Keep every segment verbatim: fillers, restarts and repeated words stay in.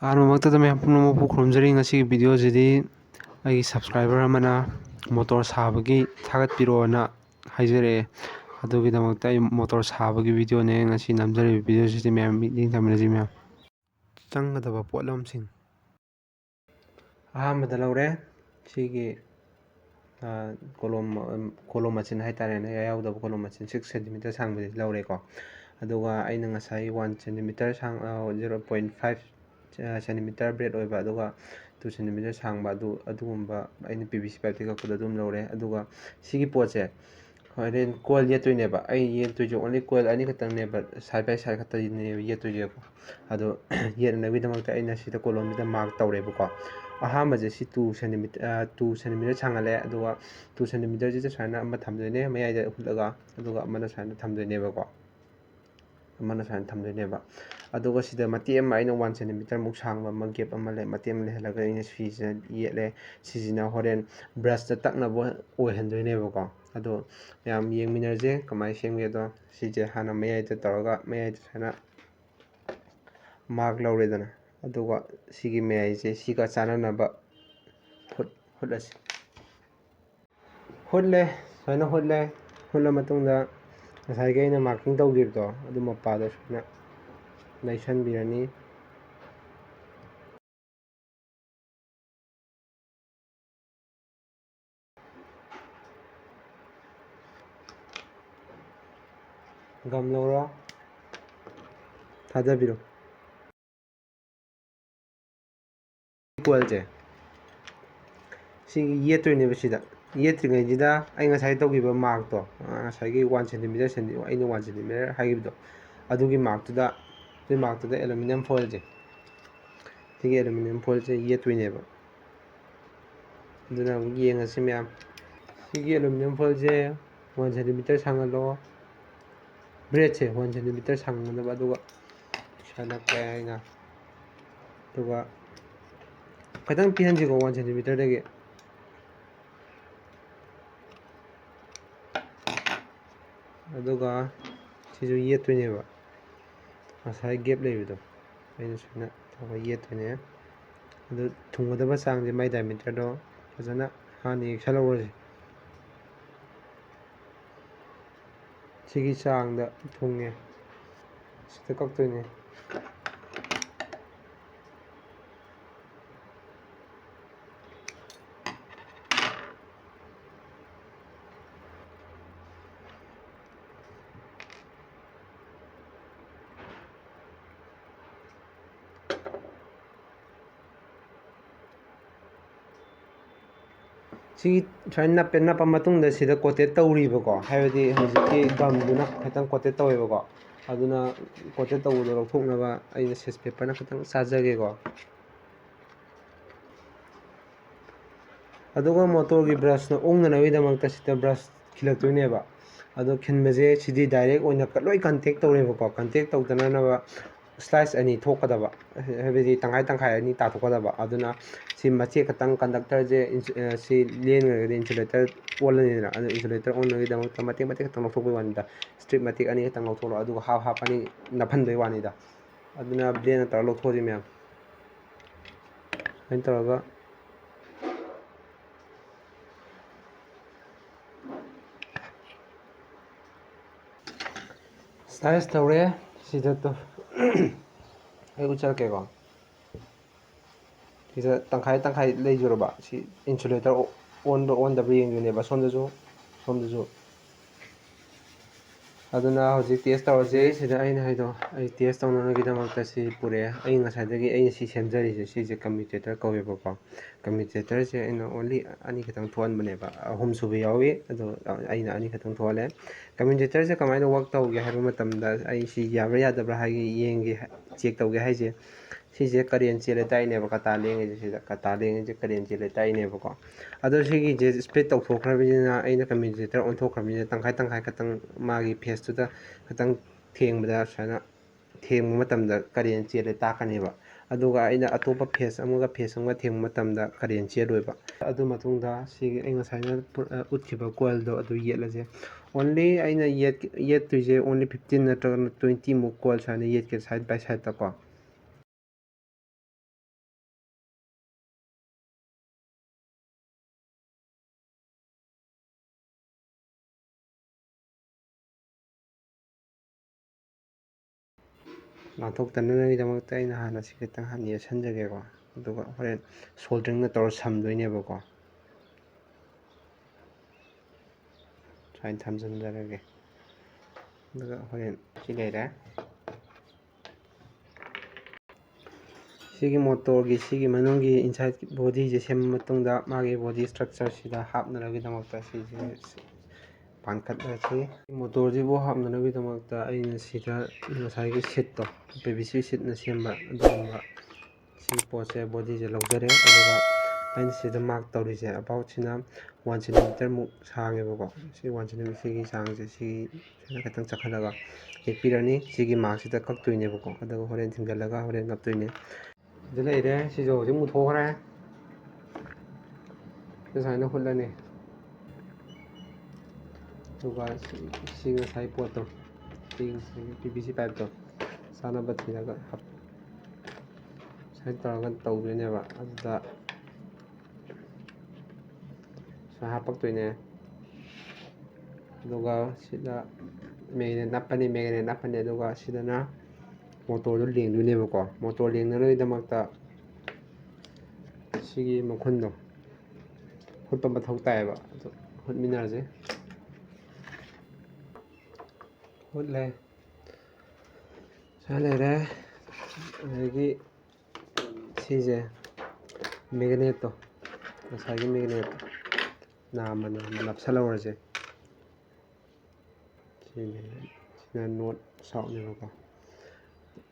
ꯑꯍꯥꯟꯕꯃꯛꯇꯗ ꯃꯌꯥꯝ ꯄꯨꯝꯅꯃꯛꯄꯨ ꯈꯨꯔꯨꯝꯖꯔꯤ꯫ ꯉꯁꯤꯒꯤ ꯚꯤꯗꯤꯑꯣꯁꯤꯗꯤ ꯑꯩꯒꯤ ꯁꯕꯁꯀ꯭ꯔꯥꯏꯕꯔ ꯑꯃꯅ ꯃꯣꯇꯣꯔ ꯁꯥꯕꯒꯤ ꯊꯥꯒꯠꯄꯤꯔꯛꯑꯣꯅ ꯍꯥꯏꯖꯔꯛꯑꯦ꯫ ꯑꯗꯨꯒꯤꯗꯃꯛꯇ ꯑꯩ ꯃꯣꯇꯣꯔ ꯁꯥꯕꯒꯤ ꯚꯤꯗꯤꯑꯣꯅꯦ ꯉꯁꯤ ꯅꯝꯖꯔꯤꯕ ꯚꯤꯗꯤꯑꯣꯁꯤꯗꯤ꯫ ꯃꯌꯥꯝ ꯃꯤꯠꯌꯦꯡ ꯊꯝꯃꯤꯟꯅꯁꯤ ꯃꯌꯥꯝ꯫ ꯆꯪꯒꯗꯕ ꯄꯣꯠꯂꯝꯁꯤꯡ꯫ ꯑꯍꯥꯟꯕꯗ ꯂꯧꯔꯦ ꯁꯤꯒꯤ, ꯑ, ꯀꯣꯂꯣꯝ, ꯀꯣꯂꯣꯝ ꯃꯆꯤꯟ ꯍꯥꯏꯇꯥꯔꯦꯅꯦ, ꯌꯥꯎꯗꯕ ꯀꯣꯂꯣꯝ ꯃꯆꯤꯟ six centimeter ꯁꯥꯡꯕꯁꯤ ꯂꯧꯔꯦꯀꯣ꯫ ꯑꯗꯨꯒ ꯑꯩꯅ ꯉꯁꯥꯏ one centimeter ꯁꯥꯡ, ꯑ, zero point five centimeter braid ꯑꯣꯏꯕ, ꯑꯗꯨꯒ two centimeter ꯁꯥꯡꯕ, ꯑꯗꯨ, ꯑꯗꯨꯒꯨꯝꯕ ꯑꯩꯅ P V C pipeꯇꯒꯤ ꯀꯛꯄꯗꯣ ꯑꯗꯨꯝ ꯂꯧꯔꯦ꯫ ꯑꯗꯨꯒ ꯁꯤꯒꯤ ꯄꯣꯠꯁꯦ ꯍꯣꯔꯦꯟ coil ꯌꯦꯠꯇꯣꯏꯅꯦꯕ꯫ ꯑꯩ ꯌꯦꯠꯇꯣꯏꯁꯦ only coil ꯑꯅꯤꯈꯛꯇꯪꯅꯦꯕ, side by side ꯈꯛꯇꯅꯦꯕ ꯌꯦꯠꯇꯣꯏꯁꯦꯀꯣ꯫ ꯑꯗꯣ ꯌꯦꯠꯅꯅꯕꯒꯤꯗꯃꯛꯇ ꯑꯩꯅ ꯁꯤꯗ ꯀꯣꯂꯣꯝꯁꯤꯗ mark ꯇꯧꯔꯦꯕꯀꯣ꯫ ꯑꯍꯥꯟꯕꯁꯦ ꯁꯤ two centimeter, ꯑ, two centimeter ꯁꯥꯡꯍꯜꯂꯦ꯫ ꯑꯗꯨꯒ two centimeterꯁꯤꯗ ꯁꯨꯃꯥꯏꯅ ꯑꯃ ꯊꯝꯗꯣꯏꯅꯦ ꯃꯌꯥꯏꯗ ꯍꯨꯠꯂꯒ, ꯑꯗꯨꯒ ꯑꯃꯅ ꯁꯨꯃꯥꯏꯅ ꯊꯝꯗꯣꯏꯅꯦꯕꯀꯣ꯫ ꯑꯃꯅ ꯁꯨꯃꯥꯏꯅ ꯊꯝꯗꯣꯏꯅꯦꯕ꯫ ꯑꯗꯨꯒ ꯁꯤꯗ ꯃꯇꯦꯛ ꯑꯃ ꯑꯩꯅ one centimeter ꯃꯨꯛ ꯁꯥꯡꯕ ꯑꯃ gap ꯑꯃ ꯂꯩ, ꯃꯇꯦꯛ ꯑꯃ ꯂꯩꯍꯜꯂꯒ ꯑꯩꯅ ꯁꯤꯁꯤꯅ ꯌꯦꯠꯂꯦ꯫ ꯁꯤꯁꯤꯅ ꯍꯣꯔꯦꯟ brushꯇ ꯇꯛꯅꯕ ꯑꯣꯏꯍꯟꯗꯣꯏꯅꯦꯕꯀꯣ꯫ ꯑꯗꯣ ꯃꯌꯥꯝ ꯌꯦꯡꯃꯤꯟꯅꯔꯁꯦ ꯀꯃꯥꯏꯅ ꯁꯦꯝꯒꯦꯗꯣ꯫ ꯁꯤꯁꯦ ꯍꯥꯟꯅ ꯃꯌꯥꯏꯗ ꯇꯧꯔꯒ, ꯃꯌꯥꯏꯗ ꯁꯨꯃꯥꯏꯅ mark ꯂꯧꯔꯦꯗꯅ, ꯑꯗꯨꯒ ꯁꯤꯒꯤ ꯃꯌꯥꯏꯁꯦ ꯁꯤꯒ ꯆꯥꯟꯅꯅꯕ ꯍꯨꯠ-, ꯍꯨꯠꯂꯁꯤ꯫ ꯍꯨꯠꯂꯦ, ꯁꯨꯃꯥꯏꯅ ꯍꯨꯠꯂꯦ꯫ ꯍꯨꯠꯂ ꯃꯇꯨꯡꯗ ꯉꯁꯥꯏꯒꯤ ꯑꯩꯅ marking ꯇꯧꯈꯤꯕꯗꯣ ꯑꯗꯨ ꯃꯄꯥꯗꯣ ꯁꯨꯃꯥꯏꯅ ꯂꯩꯁꯟꯕꯤꯔꯅꯤ꯫ Gum ꯂꯧꯔꯣ, ꯊꯥꯗꯕꯤꯔꯣ꯫ Coilꯁꯦ ꯁꯤꯒꯤ ꯌꯦꯠꯇꯣꯏꯅꯦꯕ꯫ ꯁꯤꯗ ꯌꯦꯠꯇ꯭ꯔꯤꯉꯩꯁꯤꯗ ꯑꯩ ꯉꯁꯥꯏ ꯇꯧꯈꯤꯕ markꯇꯣ, ꯉꯁꯥꯏꯒꯤ one centimeter, ꯑꯩꯅ one centimeter ꯍꯥꯏꯈꯤꯕꯗꯣ, ꯑꯗꯨꯒꯤ markꯇꯨꯗ, ꯑꯗꯨꯒꯤ markꯇꯨꯗ aluminium foilꯁꯦ, ꯁꯤꯒꯤ aluminium foilꯁꯦ ꯌꯦꯠꯇꯣꯏꯅꯦꯕ꯫ ꯑꯗꯨꯅ ꯑꯃꯨꯛ ꯌꯦꯡꯉꯁꯤ ꯃꯌꯥꯝ꯫ ꯁꯤꯒꯤ aluminium foilꯁꯦ one centimeter ꯁꯥꯡꯍꯜꯂꯣ꯫ Braidꯁꯦ one centimeter ꯁꯥꯡꯍꯟꯒꯗꯕ, ꯑꯗꯨꯒ ꯁꯨꯃꯥꯏꯅ ꯀꯌꯥ ꯑꯩꯅ, ꯑꯗꯨꯒ ꯈꯤꯇꯪ ꯄꯤꯍꯟꯁꯤꯀꯣ one centimeterꯗꯒꯤ꯫ ꯑꯗꯨꯒ ꯁꯤꯁꯨ ꯌꯦꯠꯇꯣꯏꯅꯦꯕ, ꯉꯁꯥꯏ gap ꯂꯩꯕꯗꯣ ꯑꯩꯅ ꯁꯨꯃꯥꯏꯅ ꯑꯩꯈꯣꯏ ꯌꯦꯠꯇꯣꯏꯅꯦ꯫ ꯑꯗꯨ ꯊꯨꯡꯒꯗꯕ ꯆꯥꯡꯁꯦ ꯃꯥꯏ diameterꯗꯣ ꯐꯖꯅ ꯍꯥꯟꯅ ꯌꯦꯛꯁꯜꯍꯧꯔꯁꯤ꯫ ꯁꯤꯒꯤ ꯆꯥꯡꯗ ꯊꯨꯡꯉꯦ꯫ ꯁꯤꯗ ꯀꯛꯇꯣꯏꯅꯦ꯫ ꯁꯤ ꯁꯨꯃꯥꯏꯅ ꯅꯞꯄꯦ꯫ ꯅꯞꯄ ꯃꯇꯨꯡꯗ ꯁꯤꯗ coated ꯇꯧꯔꯤꯕꯀꯣ, ꯍꯥꯏꯕꯗꯤ ꯍꯧꯖꯤꯛꯀꯤ gumꯗꯨꯅ ꯈꯤꯇꯪ coated ꯇꯧꯋꯦꯕꯀꯣ꯫ ꯑꯗꯨꯅ coated ꯇꯧꯕꯗꯣ ꯂꯧꯊꯣꯛꯅꯕ ꯑꯩꯅ sandpaperꯅ ꯈꯤꯇꯪ ꯆꯥꯖꯒꯦꯀꯣ꯫ ꯑꯗꯨꯒ motorꯒꯤ brushꯅ ꯎꯪꯗꯅꯕꯒꯤꯗꯃꯛꯇ ꯁꯤꯗ brush ꯈꯤꯜꯂꯛꯇꯣꯏꯅꯦꯕ꯫ ꯑꯗꯣ ꯈꯤꯟꯕꯁꯦ ꯁꯤꯗꯤ direct ꯑꯣꯏꯅ ꯂꯣꯏ contact ꯇꯧꯔꯦꯕꯀꯣ꯫ Contact ꯇꯧꯗꯅꯅꯕ slice ꯑꯅꯤ ꯊꯣꯛꯀꯗꯕ, ꯍꯥꯏꯕꯗꯤ ꯇꯪꯈꯥꯏ ꯇꯪꯈꯥꯏ ꯑꯅꯤ ꯇꯥꯊꯣꯛꯀꯗꯕ꯫ ꯑꯗꯨꯅ ꯁꯤ ꯃꯆꯦꯠ ꯈꯛꯇꯪ conductorꯁꯦ ꯏꯟꯁꯨ-, ꯑ, ꯁꯤ ꯂꯦꯟꯈ꯭ꯔꯒꯗꯤ insulator ꯑꯣꯜꯂꯅꯤꯗꯅ꯫ ꯑꯗꯨ insulator ꯑꯣꯟꯅꯕꯒꯤꯗꯃꯛꯇ ꯃꯇꯦꯛ ꯃꯇꯦꯛ ꯈꯛꯇꯪ ꯂꯧꯊꯣꯛꯄꯒꯤ ꯋꯥꯅꯤꯗ, strip ꯃꯇꯦꯛ ꯑꯅꯤ ꯈꯛꯇꯪ ꯂꯧꯊꯣꯛꯂꯣ, ꯑꯗꯨꯒ half half ꯑꯅꯤ ꯅꯞꯍꯟꯕꯒꯤ ꯋꯥꯅꯤꯗ꯫ ꯑꯗꯨꯅ blendꯅ ꯇꯧꯔꯒ ꯂꯧꯊꯣꯛꯑꯁꯤ ꯃꯌꯥꯝ꯫ ꯁꯨꯃꯥꯏꯅ ꯇꯧꯔꯒ slice ꯇꯧꯔꯦ꯫ ꯁꯤꯗ ꯇꯨ-, ꯑꯩ ꯎꯠꯆꯔꯛꯀꯦꯀꯣ꯫ ꯁꯤꯗ ꯇꯪꯈꯥꯏ ꯇꯪꯈꯥꯏ ꯂꯩꯖꯔꯕ꯫ ꯁꯤ insulator ꯑꯣꯟꯕ ꯑꯣꯟꯗꯕ꯭ꯔꯥ ꯌꯦꯡꯗꯣꯏꯅꯦꯕ꯫ ꯁꯣꯝꯗꯁꯨ, ꯁꯣꯝꯗꯁꯨ꯫ ꯑꯗꯨꯅ ꯍꯧꯖꯤꯛ test ꯇꯧꯔꯁꯦ꯫ ꯁꯤꯗ ꯑꯩꯅ ꯍꯥꯏꯗꯣ, ꯑꯩ test ꯇꯧꯅꯕꯒꯤꯗꯃꯛꯇ ꯁꯤ ꯄꯨꯔꯛꯑꯦ꯫ ꯑꯩ ꯉꯁꯥꯏꯗꯒꯤ ꯑꯩꯅ ꯁꯤ ꯁꯦꯝꯖꯔꯤꯁꯦ, ꯁꯤꯁꯦ commutator ꯀꯧꯋꯦꯕꯀꯣ꯫ Commutators ꯁꯦ ꯑꯩꯅ only ꯑꯅꯤꯈꯛꯇꯪ ꯊꯣꯛꯍꯟꯕꯅꯦꯕ, ꯑꯍꯨꯝ ꯁꯨꯕ ꯌꯥꯎꯏ, ꯑꯗꯣ ꯑꯩꯅ ꯑꯅꯤꯈꯛꯇꯪ ꯊꯣꯛꯍꯜꯂꯦ꯫ Commutator ꯁꯦ ꯀꯃꯥꯏꯅ work ꯇꯧꯒꯦ ꯍꯥꯏꯕ ꯃꯇꯝꯗ, ꯑꯩ ꯁꯤ ꯌꯥꯕ꯭ꯔꯥ ꯌꯥꯗꯕ꯭ꯔꯥ ꯍꯥꯏꯒꯦ, ꯌꯦꯡꯒꯦ, check ꯇꯧꯒꯦ ꯍꯥꯏꯁꯦ, ꯁꯤꯁꯦ current ꯆꯦꯜꯂꯦ ꯇꯥꯛꯏꯅꯦꯕ, ꯀꯇꯥ ꯂꯦꯡꯉꯤꯁꯦ, ꯁꯤꯗ ꯀꯇꯥ ꯂꯦꯡꯉꯤꯁꯦ current ꯆꯦꯜꯂꯦ ꯇꯥꯛꯏꯅꯦꯕꯀꯣ꯫ ꯑꯗꯣ ꯁꯤꯒꯤꯁꯦ split ꯇꯧꯊꯣꯛꯈ꯭ꯔꯕꯅꯤꯅ, ꯑꯩꯅ commutator ꯑꯣꯟꯊꯣꯛꯈ꯭ꯔꯕꯅꯤꯅ, ꯇꯪꯈꯥꯏ ꯇꯪꯈꯥꯏ ꯈꯛꯇꯪ ꯃꯥꯒꯤ phase ꯇꯨꯗ ꯈꯛꯇꯪ ꯊꯦꯡꯕꯗ, ꯁꯨꯃꯥꯏꯅ ꯊꯦꯡꯕ ꯃꯇꯝꯗ current ꯆꯦꯜꯂꯦ ꯇꯥꯛꯀꯅꯦꯕ꯫ ꯑꯗꯨꯒ ꯑꯩꯅ ꯑꯇꯣꯞꯄ phase ꯑꯃꯒ phase ꯑꯃꯒ ꯊꯦꯡꯕ ꯃꯇꯝꯗ current ꯆꯦꯜꯂꯣꯏꯕ꯫ ꯑꯗꯨ ꯃꯇꯨꯡꯗ ꯁꯤꯒꯤ ꯑꯩ ꯉꯁꯥꯏꯅ ꯄꯨ-, ꯑ, ꯎꯠꯈꯤꯕ coil ꯗꯣ ꯑꯗꯨ ꯌꯦꯠꯂꯁꯦ꯫ Only ꯑꯩꯅ ꯌꯦꯠ-, ꯌꯦꯠꯇꯣꯏꯁꯦ only fifteen ꯅꯠꯇ꯭ꯔꯒꯅ twenty ꯃꯨꯛ coil ꯁꯨꯃꯥꯏꯅ ꯌꯦꯠꯀꯦ, side by side ꯇꯀꯣ꯫ ꯂꯥꯟꯊꯣꯛꯇꯅꯕꯒꯤꯗꯃꯛꯇ ꯑꯩꯅ ꯍꯥꯟꯅ ꯁꯤ ꯈꯤꯇꯪ ꯍꯥꯟꯅ ꯌꯦꯠꯁꯟꯖꯒꯦꯀꯣ꯫ ꯑꯗꯨꯒ ꯍꯣꯔꯦꯟ soldering ꯅ ꯇꯧꯔ ꯁꯝꯗꯣꯏꯅꯦꯕꯀꯣ꯫ ꯁꯨꯃꯥꯏꯅ ꯊꯝꯖꯤꯟꯖꯔꯒꯦ꯫ ꯑꯗꯨꯒ ꯍꯣꯔꯦꯟ ꯁꯤ ꯂꯩꯔꯦ꯫ ꯁꯤꯒꯤ motor ꯒꯤ ꯁꯤꯒꯤ ꯃꯅꯨꯡꯒꯤ inside body ꯁꯦ ꯁꯦꯝꯕ ꯃꯇꯨꯡꯗ, ꯃꯥꯒꯤ body structure ꯁꯤꯗ ꯍꯥꯞꯅꯅꯕꯒꯤꯗꯃꯛꯇ ꯁꯤꯁꯦ ꯄꯥꯟꯈꯠꯂꯁꯤ꯫ Motor ꯁꯤꯕꯨ ꯍꯥꯞꯅꯅꯕꯒꯤꯗꯃꯛꯇ ꯑꯩꯅ ꯁꯤꯗ ꯉꯁꯥꯏꯒꯤ seat ꯇꯣ, P V C seat ꯅ ꯁꯦꯝꯕ ꯑꯗꯨꯒꯨꯝꯕ ꯁꯤ ꯄꯣꯠꯁꯦ, body ꯁꯦ ꯂꯧꯖꯔꯦ꯫ ꯑꯗꯨꯒ ꯑꯩꯅ ꯁꯤꯗ mark ꯇꯧꯔꯤꯁꯦ, about ꯁꯤꯅ one centimeter ꯃꯨꯛ ꯁꯥꯡꯉꯦꯕꯀꯣ꯫ ꯁꯤ one centimeter ꯁꯤꯒꯤ ꯆꯥꯡꯁꯦ, ꯁꯤꯒꯤ ꯁꯤꯗ ꯈꯤꯇꯪ ꯆꯠꯈꯠꯂꯒ ꯌꯦꯛꯄꯤꯔꯅꯤ꯫ ꯁꯤꯒꯤ mark ꯁꯤꯗ ꯀꯛꯇꯣꯏꯅꯦꯕꯀꯣ꯫ ꯑꯗꯨꯒ ꯍꯣꯔꯦꯟ ꯊꯤꯡꯖꯤꯜꯂꯒ ꯍꯣꯔꯦꯟ ꯅꯞꯇꯣꯏꯅꯦ꯫ ꯁꯤꯗ ꯂꯩꯔꯦ꯫ ꯁꯤꯁꯨ ꯍꯧꯖꯤꯛ ꯃꯨꯊꯣꯛꯈ꯭ꯔꯦ꯫ ꯁꯤ ꯁꯨꯃꯥꯏꯅ ꯍꯨꯠꯂꯅꯤ꯫ ꯑꯗꯨꯒ ꯁꯤ, ꯁꯤ ꯉꯁꯥꯏ ꯄꯣꯠꯇꯣ, ꯁꯤ ꯉꯁꯥꯏꯒꯤ P V C pipe ꯇꯣ ꯆꯥꯅꯕ ꯊꯤꯔꯒ ꯍꯥꯞ-, ꯁꯨꯃꯥꯏꯅ ꯇꯧꯔꯒ ꯇꯧꯗꯣꯏꯅꯦꯕ꯫ ꯑꯗꯨꯗ ꯁꯨꯃꯥꯏꯅ ꯍꯥꯞꯄꯛꯇꯣꯏꯅꯦ꯫ ꯑꯗꯨꯒ ꯁꯤꯗ magnet ꯅꯞꯄꯅꯤ, magnet ꯅꯞꯄꯅꯤ꯫ ꯑꯗꯨꯒ ꯁꯤꯗꯅ motor ꯗꯣ ꯂꯦꯡꯗꯣꯏꯅꯦꯕꯀꯣ꯫ Motor ꯂꯦꯡꯅꯕꯒꯤꯗꯃꯛꯇ ꯁꯤꯒꯤ ꯃꯈꯨꯟꯗꯣ ꯍꯨꯠꯄ ꯃꯊꯧ ꯇꯥꯏꯌꯦꯕ꯫ ꯑꯗꯨ ꯍꯨꯠꯃꯤꯟꯅꯔꯁꯦ꯫ ꯍꯨꯠꯂꯦ꯫ ꯁꯨꯃꯥꯏꯅ ꯂꯩꯔꯦ꯫ ꯑꯗꯒꯤ ꯁꯤꯁꯦ magnet ꯇꯣ, ꯉꯁꯥꯏꯒꯤ magnet ꯇꯣ ꯅꯥꯝꯃ ꯅꯥꯝꯃ ꯅꯞꯁꯜꯍꯧꯔꯁꯦ꯫ ꯁꯤꯅꯦ, ꯁꯤꯅ north south ꯅꯦꯕꯀꯣ꯫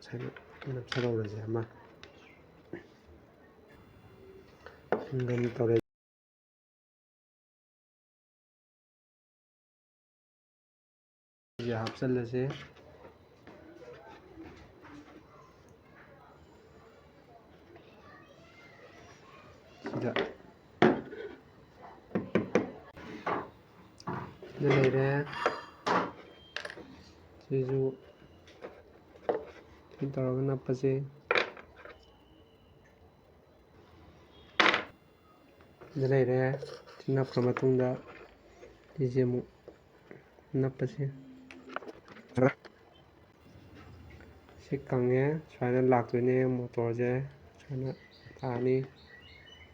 ꯁꯨꯃꯥꯏꯅ ꯅꯞꯁꯜꯍꯧꯔꯁꯦ ꯑꯃ꯫ ꯁꯤꯡꯒꯜ ꯇꯧꯔꯦ꯫ ꯁꯤꯁꯦ ꯍꯥꯞꯆꯜꯂꯁꯦ꯫ ꯁꯤꯗ, ꯁꯤꯗ ꯂꯩꯔꯦ꯫ ꯁꯤꯁꯨ ꯁꯤ ꯇꯧꯔꯒ ꯅꯞꯄꯁꯦ꯫ ꯁꯤꯗ ꯂꯩꯔꯦ꯫ ꯁꯤ ꯅꯞꯈ꯭ꯔ ꯃꯇꯨꯡꯗ ꯁꯤꯁꯦ ꯑꯃꯨꯛ ꯅꯞꯄꯁꯦ꯫ ꯁꯤ ꯀꯪꯉꯦ꯫ ꯁꯨꯃꯥꯏꯅ ꯂꯥꯛꯇꯣꯏꯅꯦ ꯃꯣꯇꯣꯔꯁꯦ꯫ ꯁꯨꯃꯥꯏꯅ ꯂꯥꯛꯑꯅꯤ꯫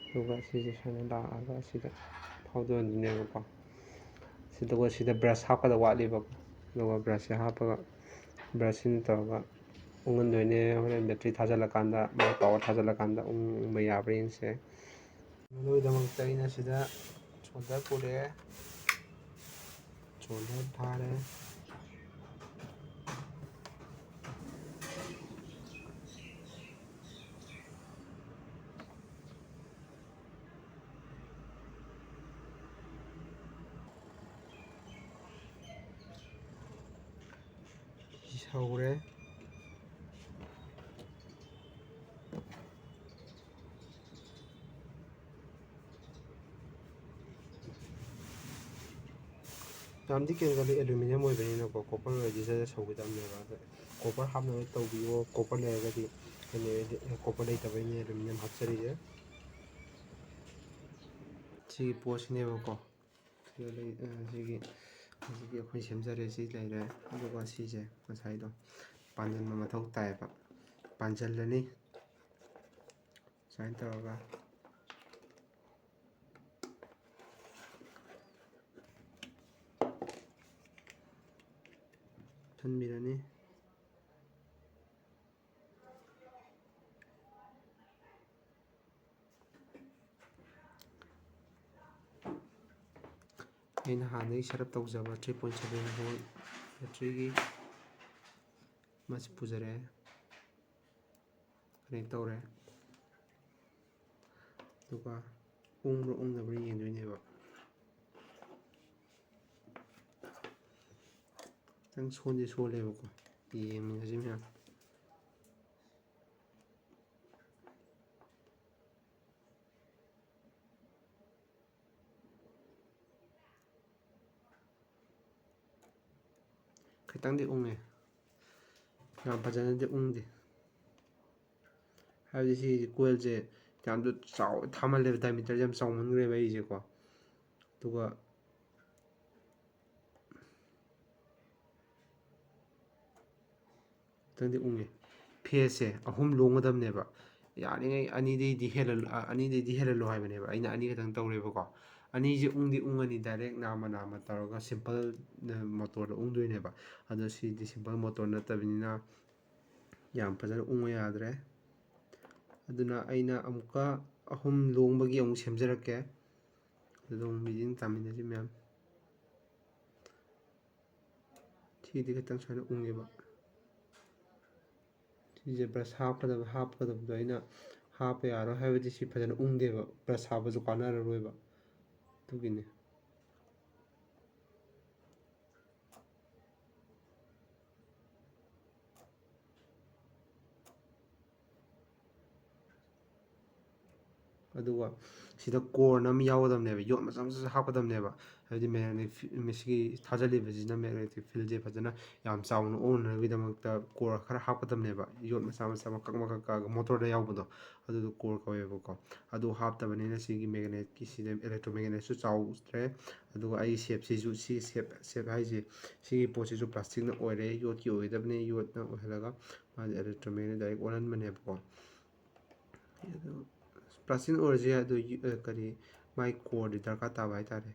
ꯑꯗꯨꯒ ꯁꯤꯁꯦ ꯁꯨꯃꯥꯏꯅ ꯂꯥꯛꯑꯒ ꯁꯤꯗ ꯐꯥꯎꯗꯣꯏꯅꯦꯕꯀꯣ꯫ ꯑꯗꯨꯒ ꯁꯤꯗ ꯕ꯭ꯔꯁ ꯍꯥꯞꯀꯗꯕ ꯋꯥꯠꯂꯤꯕꯀꯣ꯫ ꯑꯗꯨꯒ ꯕ꯭ꯔꯁꯁꯦ ꯍꯥꯞꯄꯒ, ꯕ꯭ꯔꯁꯁꯤꯅ ꯇꯧꯔꯒ ꯎꯪꯍꯟꯗꯣꯏꯅꯦ꯫ ꯍꯣꯔꯦꯟ ꯕꯦꯇ꯭ꯔꯤ ꯊꯥꯖꯤꯜꯂꯀꯥꯟꯗ, ꯃꯥꯏ ꯄꯥꯋꯔ ꯊꯥꯖꯤꯜꯂꯀꯥꯟꯗ ꯎꯪꯕ ꯌꯥꯕ꯭ꯔꯥ ꯌꯦꯡꯁꯦ꯫ ꯃꯗꯨꯒꯤꯗꯃꯛꯇ ꯑꯩꯅ ꯁꯤꯗ ꯁꯣꯜꯗꯔ ꯄꯨꯔꯛꯑꯦ꯫ ꯁꯣꯜꯗꯔ ꯊꯥꯔꯦ꯫ ꯁꯧꯔꯦ꯫ ꯌꯥꯝꯗꯤ ꯀꯦꯟꯒꯜꯂꯤ, ꯑꯦꯂꯨꯃꯤꯅꯤꯌꯝ ꯑꯣꯏꯕꯅꯤꯅꯀꯣ, ꯀꯣꯄꯔ ꯑꯣꯏꯔꯗꯤ ꯖꯔ ꯖꯔ ꯁꯧꯒꯗꯕꯅꯦꯕ꯫ ꯑꯗꯣ ꯀꯣꯄꯔ ꯍꯥꯞꯅꯕ ꯇꯧꯕꯤꯌꯣ, ꯀꯣꯄꯔ ꯂꯩꯔꯒꯗꯤ꯫ ꯑꯩꯅ ꯀꯣꯄꯔ ꯂꯩꯇꯕꯩꯅꯦ ꯑꯦꯂꯨꯃꯤꯅꯤꯌꯝ ꯍꯥꯞꯆꯔꯤꯁꯦ꯫ ꯁꯤꯒꯤ ꯄꯣꯠꯁꯤꯅꯦꯕꯀꯣ꯫ ꯁꯤꯗ ꯂꯩ-, ꯑ, ꯁꯤꯒꯤ, ꯍꯧꯖꯤꯛꯀꯤ ꯑꯩꯈꯣꯏ ꯁꯦꯝꯖꯔꯦ, ꯁꯤ ꯂꯩꯔꯦ꯫ ꯑꯗꯨꯒ ꯁꯤꯁꯦ ꯉꯁꯥꯏꯗꯣ ꯄꯥꯟꯁꯤꯟꯕ ꯃꯊꯧ ꯇꯥꯏꯌꯦꯕ꯫ ꯄꯥꯟꯁꯤꯜꯂꯅꯤ꯫ ꯁꯨꯃꯥꯏꯅ ꯇꯧꯔꯒ ꯊꯨꯟꯕꯤꯔꯅꯤ꯫ ꯑꯩꯅ ꯍꯥꯟꯅꯗꯒꯤ set up ꯇꯧꯖꯕ three point seven volt batteryꯒꯤ ꯃꯁꯤ ꯄꯨꯖꯔꯛꯑꯦ꯫ Connect ꯇꯧꯔꯦ꯫ ꯑꯗꯨꯒ ꯎꯪꯕ꯭ꯔꯥ ꯎꯪꯗꯕ꯭ꯔꯥ ꯌꯦꯡꯗꯣꯏꯅꯦꯕ꯫ ꯈꯤꯇꯪ ꯁꯣꯟꯗꯤ ꯁꯣꯜꯂꯦꯕꯀꯣ, ꯌꯦꯡꯉꯁꯤ ꯃꯌꯥꯝ꯫ ꯈꯤꯇꯪꯗꯤ ꯎꯪꯉꯦ, ꯌꯥꯝ ꯐꯖꯅꯗꯤ ꯎꯪꯗꯦ꯫ ꯍꯥꯏꯕꯗꯤ ꯁꯤ coilꯁꯦ ꯌꯥꯝꯁꯨ ꯆꯥꯎ-, ꯊꯥꯃꯜꯂꯦꯕ, diameterꯁꯦ ꯌꯥꯝ ꯆꯥꯎꯃꯟꯈ꯭ꯔꯦꯕ ꯑꯩꯁꯦꯀꯣ꯫ ꯑꯗꯨꯒ ꯅꯪꯗꯤ ꯎꯪꯉꯦ꯫ ꯐꯦꯁꯁꯦ ꯑꯍꯨꯝ ꯂꯣꯡꯒꯗꯕꯅꯦꯕ꯫ ꯌꯥꯔꯤꯉꯩ ꯑꯅꯤꯗꯩꯗꯤ ꯍꯦꯜꯍꯜ-, ꯑ, ꯑꯅꯤꯗꯩꯗꯤ ꯍꯦꯜꯍꯜꯂꯣ ꯍꯥꯏꯕꯅꯦꯕ꯫ ꯑꯩꯅ ꯑꯅꯤ ꯈꯛꯇꯪ ꯇꯧꯔꯦꯕꯀꯣ꯫ ꯑꯅꯤꯁꯦ ꯎꯪꯗꯤ ꯎꯪꯉꯅꯤ, ꯗꯥꯏꯔꯦꯛ ꯅꯥꯝꯃ ꯅꯥꯝꯃ ꯇꯧꯔꯒ ꯁꯤꯝꯄꯜ, ꯑ, ꯃꯣꯇꯣꯔꯗ ꯎꯪꯗꯣꯏꯅꯦꯕ꯫ ꯑꯗꯣ ꯁꯤꯗꯤ ꯁꯤꯝꯄꯜ ꯃꯣꯇꯣꯔ ꯅꯠꯇꯕꯅꯤꯅ ꯌꯥꯝ ꯐꯖꯅ ꯎꯪꯉꯨ ꯌꯥꯗ꯭ꯔꯦ꯫ ꯑꯗꯨꯅ ꯑꯩꯅ ꯑꯃꯨꯛꯀ ꯑꯍꯨꯝ ꯂꯣꯡꯕꯒꯤ ꯑꯃꯨꯛ ꯁꯦꯝꯖꯔꯛꯀꯦ꯫ ꯑꯗꯨꯗ ꯑꯃꯨꯛ ꯃꯤꯠꯌꯦꯡ ꯇꯥꯃꯤꯟꯅꯁꯤ ꯃꯌꯥꯝ꯫ ꯁꯤꯗꯤ ꯈꯤꯇꯪ ꯁꯨꯃꯥꯏꯅ ꯎꯪꯉꯦꯕ꯫ ꯁꯤꯁꯦ ꯕ꯭ꯔꯁ ꯍꯥꯞꯀꯗꯕ, ꯍꯥꯞꯀꯗꯕꯗꯣ ꯑꯩꯅ ꯍꯥꯞꯄ ꯌꯥꯔꯣꯏ ꯍꯥꯏꯕꯗꯤ ꯁꯤ ꯐꯖꯅ ꯎꯪꯗꯦꯕ, ꯕ꯭ꯔꯁ ꯍꯥꯞꯄꯁꯨ ꯀꯥꯟꯅꯔꯔꯣꯏꯕ, ꯑꯗꯨꯒꯤꯅꯤ꯫ ꯑꯗꯨꯒ ꯁꯤꯗ ꯀꯣꯔꯅ ꯑꯃ ꯌꯥꯎꯒꯗꯕꯅꯦꯕ, ꯌꯣꯠ ꯃꯆꯥ ꯃꯆꯥꯁꯨ ꯍꯥꯞꯀꯗꯕꯅꯦꯕ꯫ ꯍꯥꯏꯕꯗꯤ ꯃꯦꯒꯅꯦꯇꯤꯛ ꯐꯤ-, ꯁꯤꯒꯤ ꯊꯥꯖꯤꯜꯂꯤꯕꯁꯤꯅ ꯃꯦꯒꯅꯦꯇꯤꯛ ꯐꯤꯜꯁꯦ ꯐꯖꯅ ꯌꯥꯝ ꯆꯥꯎꯅ ꯑꯣꯟꯅꯕꯒꯤꯗꯃꯛꯇ ꯀꯣꯔ ꯈꯔ ꯍꯥꯞꯀꯗꯕꯅꯦꯕ, ꯌꯣꯠ ꯃꯆꯥ ꯃꯆꯥ ꯃꯀꯛ ꯃꯀꯛ ꯀꯛꯑꯒ ꯃꯣꯇꯣꯔꯗ ꯌꯥꯎꯕꯗꯣ, ꯑꯗꯨꯗꯣ ꯀꯣꯔ ꯀꯧꯋꯦꯕꯀꯣ꯫ ꯑꯗꯨ ꯍꯥꯞꯇꯕꯅꯤꯅ ꯁꯤꯒꯤ ꯃꯦꯒꯅꯦꯠꯀꯤ, ꯁꯤꯗ ꯏꯂꯦꯛꯇ꯭ꯔꯣꯃꯦꯒꯅꯦꯠꯁꯨ ꯆꯥꯎꯗ꯭ꯔꯦ꯫ ꯑꯗꯨꯒ ꯑꯩꯒꯤ ꯁꯦꯞꯁꯤꯁꯨ, ꯁꯤꯒꯤ ꯁꯦꯞ, ꯁꯦꯞ ꯍꯥꯏꯁꯦ, ꯁꯤꯒꯤ ꯄꯣꯠꯁꯤꯁꯨ ꯄ꯭ꯂꯥꯁꯇꯤꯛꯅ ꯑꯣꯏꯔꯦ, ꯌꯣꯠꯀꯤ ꯑꯣꯏꯒꯗꯕꯅꯦ, ꯌꯣꯠꯅ ꯑꯣꯏꯍꯜꯂꯒ ꯃꯥꯁꯦ ꯏꯂꯦꯛꯇ꯭ꯔꯣꯃꯦꯒꯅꯦꯠ ꯗꯥꯏꯔꯦꯛ ꯑꯣꯜꯍꯟꯕꯅꯦꯕꯀꯣ꯫ ꯑꯗꯨ ꯄ꯭ꯂꯥꯁꯇꯤꯛꯅ ꯑꯣꯏꯔꯁꯨ ꯌꯥꯏ, ꯑꯗꯨ ꯌꯨ-, ꯑ, ꯀꯔꯤ, ꯃꯥꯏ ꯀꯣꯔꯗꯤ ꯗꯔꯀꯥꯔ ꯇꯥꯕ ꯍꯥꯏꯇꯥꯔꯦ꯫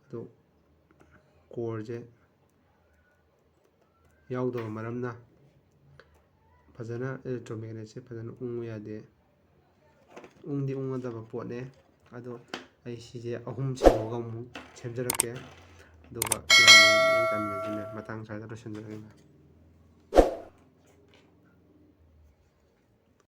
ꯑꯗꯨ ꯀꯣꯔꯁꯦ ꯌꯥꯎꯗꯕ ꯃꯔꯝꯅ ꯐꯖꯅ ꯏꯂꯦꯛꯇ꯭ꯔꯣꯃꯦꯒꯅꯦꯠꯁꯦ ꯐꯖꯅ ꯎꯪꯉꯨ ꯌꯥꯗꯦ꯫ ꯎꯪꯗꯤ ꯎꯪꯒꯗꯕ ꯄꯣꯠꯅꯦ꯫ ꯑꯗꯣ ꯑꯩ ꯁꯤꯁꯦ ꯑꯍꯨꯝ ꯁꯦꯝꯃꯒ ꯑꯃꯨꯛ ꯁꯦꯝꯖꯔꯛꯀꯦ꯫ ꯑꯗꯨꯒ ꯃꯌꯥꯝ ꯑꯃꯨꯛ ꯇꯥꯃꯤꯟꯅꯁꯤꯅꯦ꯫ ꯃꯇꯥꯡ ꯁ꯭ꯋꯥꯏꯗ ꯂꯣꯏꯁꯤꯟꯖꯔꯒꯦ꯫